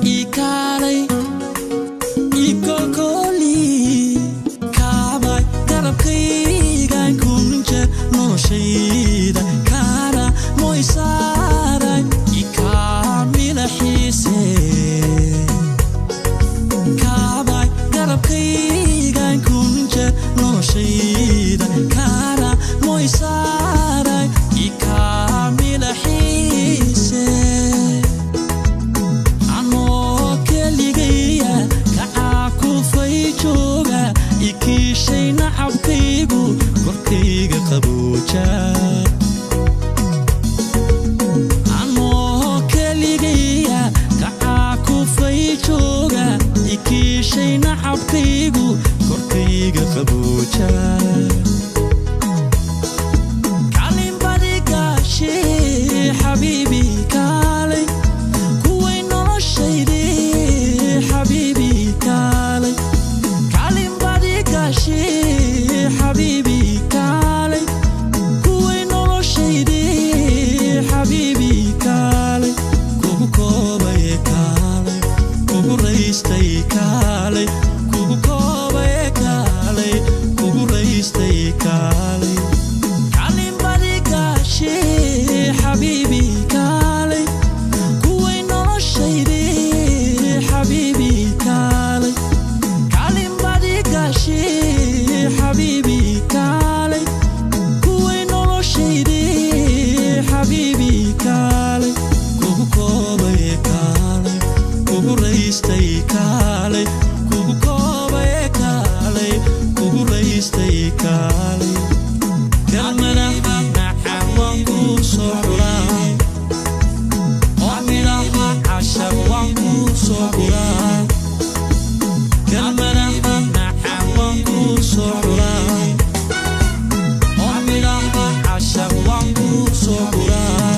Ikaalay, ikolkoli, kaabay garabkaygan kun jeer noloshayda kaara moysaaray, ikaamila xiise. Kaabay garabkaygan kun jeer noloshayda kaara moysaaray, ikaamila xiise. Anoo keligaya kacaa kufay jooga, ikiishay nacabkaygu, korkayga qabooja. Anoo keligaya kacaa kufay jooga, ikiishay nacabkaygu, korkayga qabooja. Kalinbadigaashe xabiibi kaalay, kuway noloshayde xabiibi kaalay. Kalinbadigaashe xabiibi kaalay, kuway noloshayde xabiibi kaalay. Kugu koobay kaalay, kugu raystay kaalay, kugu koobay kaalay, kugu raystay kaalay. Kalinbadigaashe xabiibi kaalay, kuway noloshayde xabiibi kaalay. Kalinbadigaashe xabiibi kaalay, kuway noloshayde xabiibi kaalay. Kugu koobay kaalay, kugu raystay kaalay, kugu koobay kaalay, kugu raystay kaalay. Kelmadaha macaan waan kuu soo xuraa, oo midhaha cashar waan kuu soo xuraa. Kelmadaha macaan waan kuu soo xuraa, oo midhaha cashar waan kuu soo xuraa.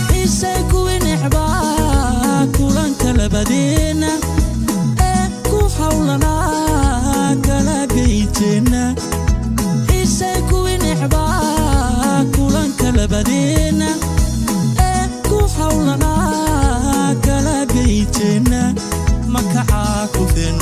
Xiisay kuwii necbaa kulanka labadeena ee ku hawlanaa kala geyteena. Xiisay kuwii necbaa kulanka labadeena ee ku hawlanaa kala geyteena. Makacaa kufin.